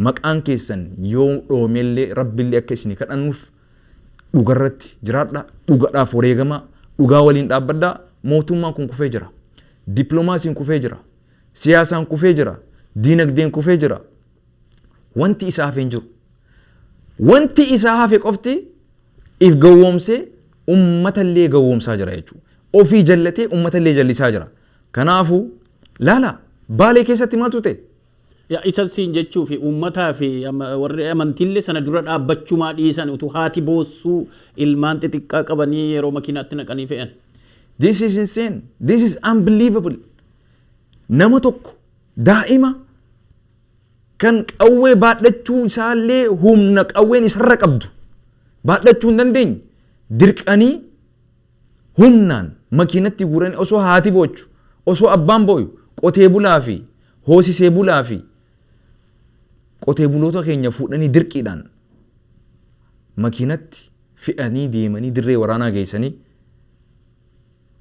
maqaan keessan yoo dhoomellee Rabbillee akka isinii kadhannuuf dhugarratti jiraadha. Dhugaadhaaf wareegamaa. Dhugaa waliin dhaabbadhaa. Mootummaan kun kufee jira. Dippiloomaasiin kufee jira. Siyaasaan kufee jira. Diinagdeen kufee jira. Wanti isaa hafe hin jiru. Wanti isaa hafe qofti if gowwoomsee uummatallee gowwoomsaa jira jechuudha. Ofii jallatee uummatallee jallisaa jira. Kanaafuu laala, Baalee keessatti maaltu ta'e? Yaa, isa siin jechuu fi uummataa fi warri amantiillee sana dura dhaabbachumaa dhiisan, utuu haati boossuu ilmaan xixiqqaa qabanii yeroo makiinaatti naqanii fe'an. This is insane. This is unbelievable. Nama tokko, daa'ima kan qawwee baadhachuu isaallee humna qawween isarra qabdu baadhachuu hin dandeenye dirqanii humnaan makiinatti guuranii, osoo haati boochu, osoo abbaan booyu, qotee bulaa fi hoosisee bulaa fi qotee buloota keenya fuudhanii dirqiidhaan makiinatti fe'anii deemanii dirree waraanaa geessanii.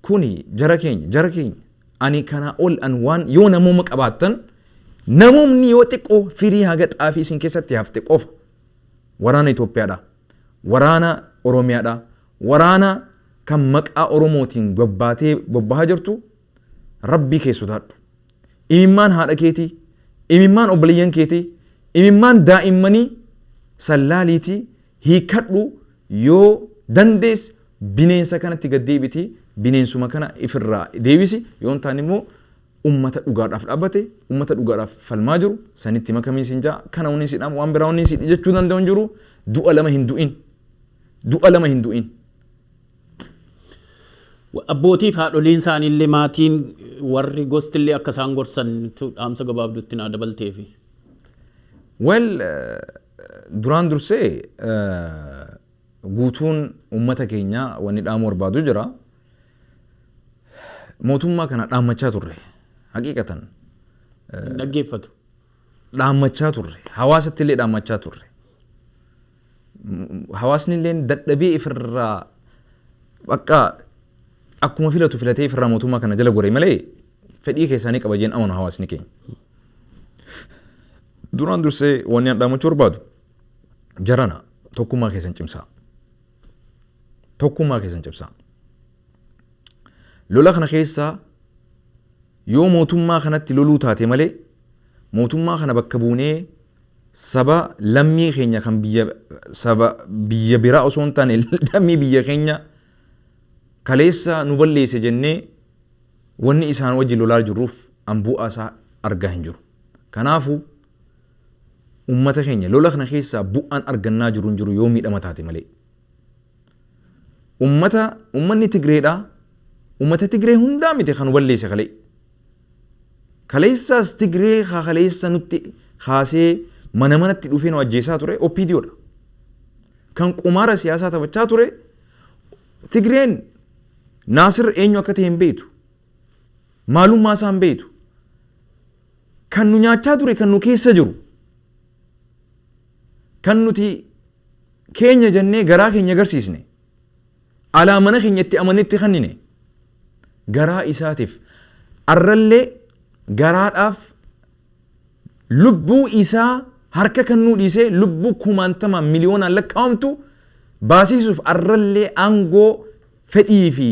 Kuni jara keenya, ani kanaa ol an waan yoo namooma qabaattan, namoomni yoo xiqqoo firii haga xaafii isin keessatti hafte qofa, waraana Itoophiyaadha, waraana Oromiyaadha, waraana kan maqaa Oromootiin bobbaatee bobbahaa jirtu. Rabbii kee sodaadhu. Imimmaan haadha keetii, imimmaan obboleeyyan keetii, imimmaan daa'immanii sallaaliitii hiikadhu. Yoo dandeesse bineensa kanatti gad deebitii bineensuma kana ifirraa deebisi. Yoo hin taane immoo ummata dhugaadhaaf dhaabbate, ummata dhugaadhaaf falmaa jiru sanitti makamii siin jaa. Kana wanni si dhaamu, waan biraa wanni si jechuu danda'u hin jiru. Du'a lama hin du'in, du'a lama hin du'in. Abbootii fi haadholiin isaaniillee, maatiin, warri gostillee akka isaan gorsan dhaamsa gabaabduutti naa dabalteefi. Well, duraan dursee guutuun uummata keenyaa wanni dhaamuu barbaadu jira. Mootummaa kana dhaammachaa turre, haqiiqatan. Hin dhaggeeffatu. Dhaammachaa turre, hawaasatti illee dhaammachaa turre. Hawaasni illee dadhabee ifirraa bakka akkuma filatu filatee ifirraa mootummaa kana jala gore malee fedhii keessaanii qaba jeen amanu hawaasni keenya. Duraan dursee wanni an dhaammachuu barbaadu, jarana, tokkummaa keessan cimsaa. Tokkummaa keessan cimsaa. Lola kana keessaa yoo mootummaa kanatti loluu taate malee, mootummaa kana bakka buunee saba lammii keenya kan biyya, saba biyya biraa osoo hin taane, lammii biyya keenya kaleessa nu balleesse jennee wanni isaan wajjin lolaa jirruuf an bu'aa isaa argaa hin jiru. Kanaafuu uummata keenya, lola kana keessaa bu'aan argannaa jiru hin jiru yoo miidhama taate malee. Uummanni Tigreedhaa, uummata Tigree hundaa miti kan nu balleesse kalee. Kaleessaas Tigree kaleessa nutti kaasee mana manatti dhufee nu ajjeesaa ture OPDOdha. Kan qumaara siyaasaa taphachaa ture Tigreen Naasir eenyu akka ta'e hin beektu. Maalummaa isaa hin beektu. Kan nu nyaachaa ture, kan nu keessa jiru. Kan nuti keenya jennee garaa keenya agarsiisne. Alaa mana keenya itti amannetti kennine. Garaa isaatiif arrallee garaadhaaf lubbuu isaa harka kan nuu dhiisee lubbuu kumaantamaan miliyoonaan lakkaa'amtu baasisuuf arrallee aangoo fedhii fi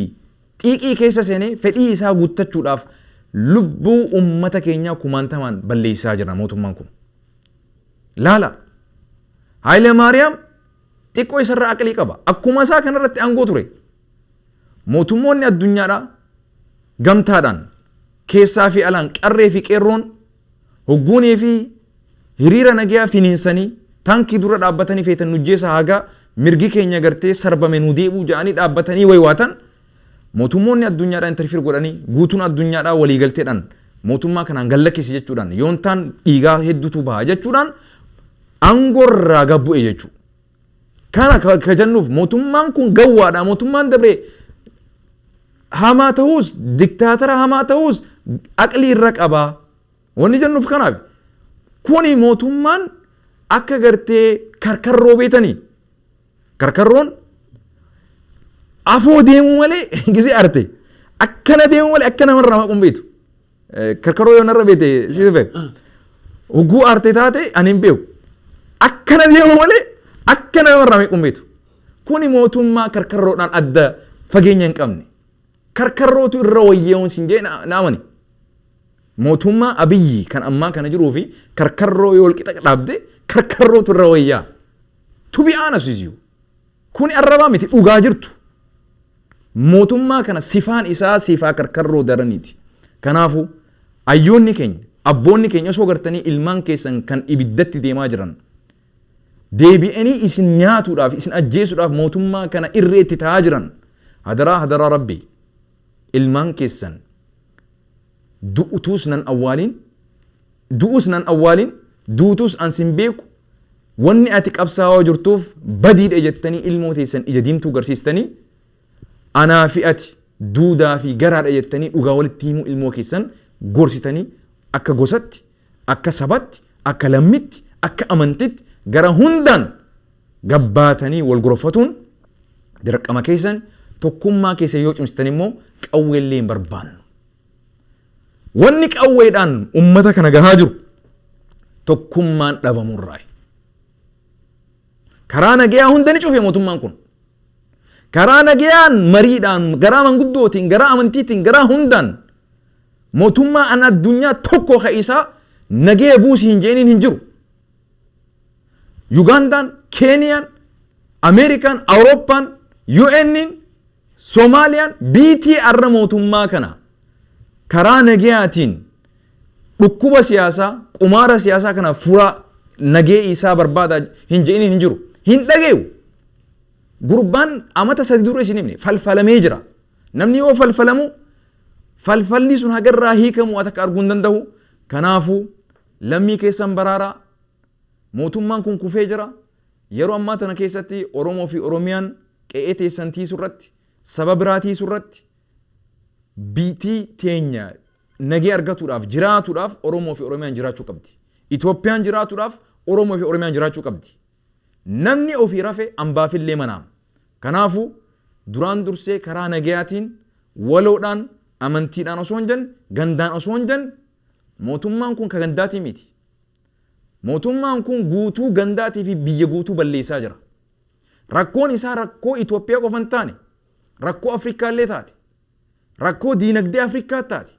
xiiqii keessa seenee fedhii isaa guuttachuudhaaf lubbuu ummata keenyaa kumaantamaan balleessaa jira mootummaan kun. Laala. Haayile Maariyaam xiqqoo isarraa aqlii qaba. Akkuma isaa kanarratti aangoo ture. Mootummoonni addunyaadhaa gamtaadhaan keessaa fi alaan, qarree fi qeerroon hogguunii fi hiriira nagayaa finiinsanii, taankii dura dhaabbatanii, feetan nujjeessa, haga mirgi keenya gartee sarbame nu deebi'u jedhanii dhaabbatanii waywaatan, mootummoonni addunyaadhaa interfere godhanii, guutuun addunyaadhaa waliigalteedhaan mootummaa kanaan gallakkisi jechuudhaan, yoontaan dhiigaa hedduutu baha jechuudhaan aangoorraa gabbu'e jechuudha. Kana ka jennuuf mootummaan kun gawwaadha. Mootummaan dabree hamaa ta'us, diktaatara hamaa ta'us, aqlii irra qabaa. Wanni jennuuf kanaaf. Kuni mootummaan akka gartee karkarroo beetanii. Karkarroon afoo deemuu malee, gisee arte akkana deemuu malee akka namarraa maquun beektu. Karkarroo yoo narra beete si beeku. Hogguu arte taate ani hin beeku. Akkana deemuu malee akka namarraa maquun beektu. Kuni mootummaa karkarroodhaan adda fageenya hin qabne. Karkarrootu irra wayyeewwan sin jee na amani. Mootummaa Abiyyi kan ammaa kana jiruu fi karkarroo yoo walqixa dhaabde, karkarrootu irra wayyaa. To be honest with you. Kuni arrabaa miti, dhugaa jirtu. Mootummaa kana sifaan isaa sifaa karkarroo daraniiti. Kanaafuu ayyoonni keenya, abboonni keenya, osoo gartanii ilmaan keessan kan ibiddatti deemaa jiran deebi'anii isin nyaatuudhaaf, isin ajjeesuudhaaf mootummaa kana irreetti ta'aa jiran, hadaraa hadaraa rabbii, ilmaan keessan du'utuus nan awwaaliin, du'us nan awwaaliin, duutus an sin beeku, wanni ati qabsaa'aa jirtuuf badiidha jettanii ilmoo teessan ija diimtuu garsiistanii, anaa fi ati duudaa fi garaadha jettanii dhugaa walitti himuu ilmoo keessan gorsitanii, akka gosatti, akka sabatti, akka lammitti, akka amantitti gara hundaan gabbaatanii wal gorfatuun dirqama keessan. Tokkummaa keessa yoo cimsitan immoo qawweellee hin barbaannu. Wanni qawweedhaan ummata kana gahaa jiru tokkummaan dhabamurraayi. Karaa nagayaa hunda ni cufe mootummaan kun. Karaa nagayaan, mariidhaan, garaa manguddootiin, garaa amantiitiin, garaa hundaan Mootummaa an addunyaa tokko ka isaa nagee buusi hin jeeniin hin jiru. Ugandaan, Keeniyaan, Ameerikaan, Awurooppaan, UN'n, Soomaaliyaan biitii arra mootummaa kana karaa nagayaatiin dhukkuba siyaasaa, qumaara siyaasaa kana furaa, nagee isaa barbaada hin je'iniin hin jiru. Hin dhageeyu. Gurbaan amata 3 dura isin himne falfalamee jira. Namni yoo falfalamu, falfalli sun hagarraa hiikamu akka arguu hin danda'u. Kanaafuu lammii keessan baraaraa. Mootummaan kun kufee jira. Yeroo ammaa tana keessatti Oromoo fi Oromiyaan qe'ee teessan tiisuu irratti, saba biraa tiisuu irratti, biitii teenya nagee argatuudhaaf, jiraatuudhaaf Oromoo fi Oromiyaan jiraachuu qabdi. Itoophiyaan jiraatuudhaaf Oromoo fi Oromiyaan jiraachuu qabdi. Namni ofii rafe ambaafillee manaama. Kanaafuu duraan dursee karaa nagayaatiin, waloodhaan, amantiidhaan osoo hin jenne, gandaan osoo hin jenne, mootummaan kun ka gandaatii miti. Mootummaan kun guutuu gandaatii fi biyya guutuu balleessaa jira. Rakkoon isaa rakkoo Itoophiyaa qofa hin taane, rakkoo Afrikaa illee taate, rakkoo diinagdee Afrikaa taate,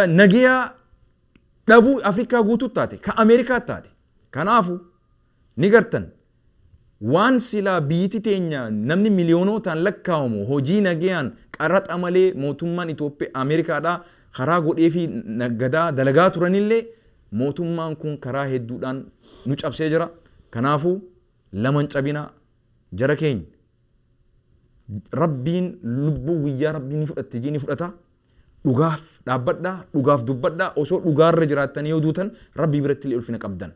nagayaa dhabuu Afrikaa guutuu taate, ka Ameerikaa taate. Kanaafu ni gartan, waan silaa biyyiti teenya namni miliyoonotaan lakkaa'amu hojii nagayaan qaraxa malee mootummaan Itoophiyaa Ameerikaadhaa karaa godhee fi nagadaa dalagaa turanillee, mootummaan kun karaa hedduudhaan nu cabsee jira. Kanaafuu laman cabinaa, jara keenya. Rabbiin lubbuu guyyaa Rabbiin ni fudhatte jee ni fudhata. Dhugaaf dhaabbadhaa, dhugaaf dubbadhaa. Osoo dhugaarra jiraattanii yoo duutan, Rabbii biratti illee ulfina qabdan.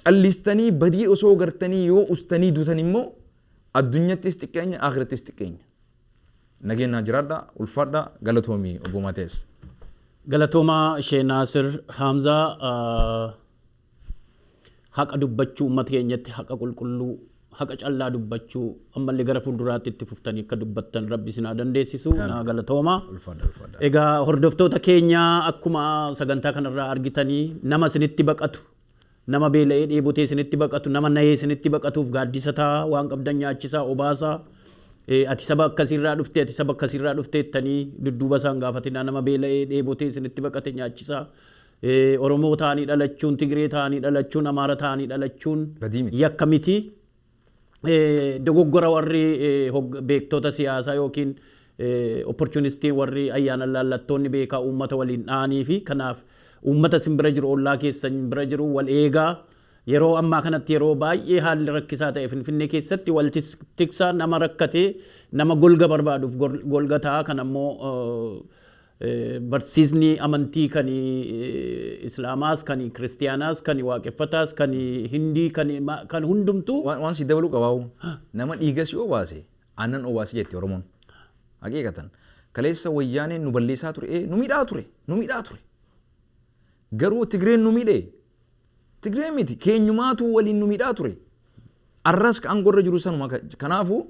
Callistanii badii osoo gartanii yoo ustanii duutan immoo, addunyattis xiqqeenya, akhirattis xiqqeenya. Nageenyaa jiraadhaa, ulfaadhaa, galatoomii, obbo Matees. Galatoomaa, Shee Naasir Haamzaa. Haqa dubbachuu, uummata keenyatti haqa qulqulluu, haqa callaa dubbachuu ammallee gara fuulduraatti itti fuftanii akka dubbattan Rabbi isin haa dandeessisu. Naa galatooma. Ulfaadha, ulfaadha. Egaa hordoftoota keenya, akkuma sagantaa kanarraa argitanii, nama isinitti baqatu, nama beela'ee dheebotee isinitti baqatu, nama nahee isinitti baqatuuf gaaddisa ta'a, waan qabdan nyaachisaa, obaasaa. Ati saba akkasiirraa dhufte, ati saba akkasiirraa dhufte jettanii dudduuba isaan gaafatinaa. Nama beela'ee dheebotee isinitti baqate nyaachisaa. Oromoo ta'anii dhalachuun, Tigree ta'anii dhalachuun, Amaara ta'anii dhalachuun Badii miti. yakka miti. Dogoggora warri beektota siyaasaa yookiin opportunistiin, warri ayyaana laallattoonni beekaa uummata waliin dha'anii fi kanaaf uummata isin bira jiru, ollaa keessan bira jiru wal eegaa. Yeroo ammaa kanatti, yeroo baay'ee haalli rakkisaa ta'e, Finfinnee keessatti wal tiksaa. Nama rakkatee, nama golga barbaaduuf golga ta'a. Kan ammoo barsiisni amantii kan Islaamaas, kan Kiristiyaanaas, kan Waaqeffataas, kan Hindii, kan hundumtuu. Waan si dabaluu qabaawu, nama dhiiga si obaase aannan obaase jetti Oromoon. Haqiiqatan kaleessa Wayyaaneen nu balleessaa ture, nu miidhaa ture, nu miidhaa ture. Garuu Tigreen nu miidhee? Tigreen miti, keenyumaatu waliin nu miidhaa ture. Arras ka aangorra jiru sanuma. Kanaafuu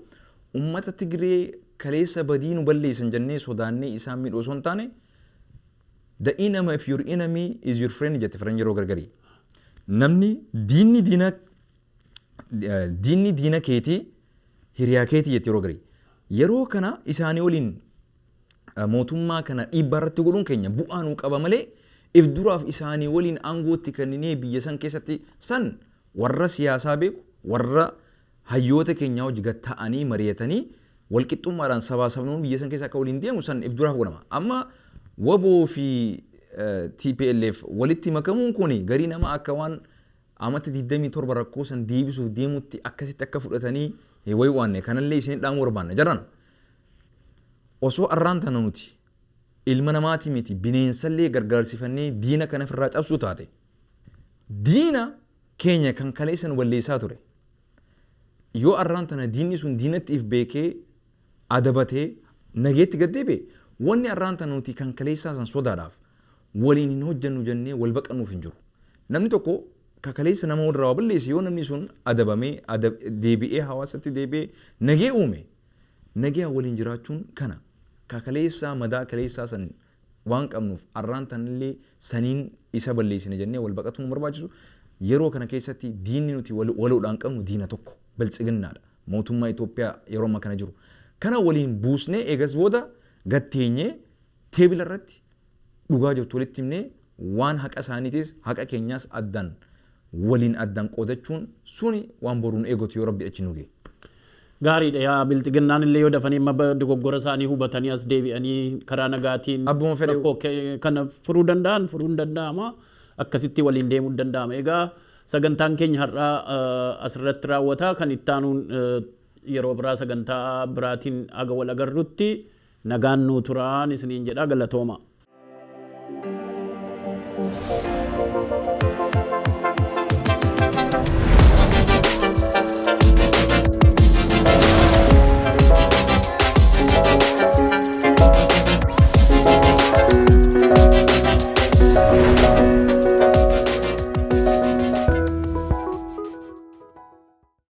ummata Tigree kaleessa badii nu balleessan jennee sodaannee isaan miidhuu osoo hin taane, "The enemy of your enemy is your friend" jette faran yeroo gargarii. Namni diinni diina keetii hiriyaa keetii jette yeroo garii. Yeroo kana isaanii waliin mootummaa kana dhiibbaa irratti godhuun keenya bu'aa nuu qaba malee, if duraaf isaanii waliin aangootti kenninee biyya san keessatti san warra siyaasaa beeku, warra hayyoota keenyaa hojii gad ta'anii mari'atanii, walqixxummaadhaan sabaa sabnoon biyya san keessa akka waliin deemu san if duraaf godhama. Amma WABOO fi TPLF walitti makamuun kun garii nama akka waan amata 27 rakkoo san deebisuuf deemutti akkasitti akka fudhatanii wayi waanne kanallee isin dhaamuu barbaanna jaran. Osoo arraan tana nuti ilma namaati miti, bineensallee gargaarsifannee diina kana ofirraa cabsuu taate, diina keenya kan kaleessa nu balleessaa ture, yoo arraan tana diinni sun diinatti if beekee adabatee nageetti gad deebi'e, wanni arraan tana nuti kan kaleessaa san sodaadhaaf waliin hin hojjennu jennee wal baqannuuf hin jiru. Namni tokko ka kaleessa nama walirraa waa balleesse, yoo namni sun adabamee deebi'ee hawaasatti deebi'ee nagee uume, nagee waliin jiraachuun kana. Ka kaleessaa madaa kaleessaa san waan qabnuuf, arraan tanallee saniin isa balleessine jennee wal baqatuu nu barbaachisu. Yeroo kana keessatti diinni nuti waloodhaan qabnu diina tokko, Biltsiginnaadha. Mootummaa Itoophiyaa yeroo ammaa kana jiru. Kana waliin buusnee eegas booda Gatteenyee table irratti dhugaa jirtu walitti himnee, waan haqa isaaniitis haqa keenyaas addaan waliin addaan qoodachuun suni waan boruun eegatu yoo Rabbi achi nu ga'e. Gaariidha. Yaa bilxiginnaan illee yoo dafanii amma dogoggora isaanii hubatanii as deebi'anii karaa nagaatiin Abbuma fedhe rakkoo kana furuu danda'an, furuun danda'ama, akkasitti waliin deemuun danda'ama. Egaa sagantaan keenya har'aa asirratti raawwata. Kan itti aanuun yeroo biraa sagantaa biraatiin aga wal agarrutti nagaan nuu turaan isiniin jedha. Galatooma.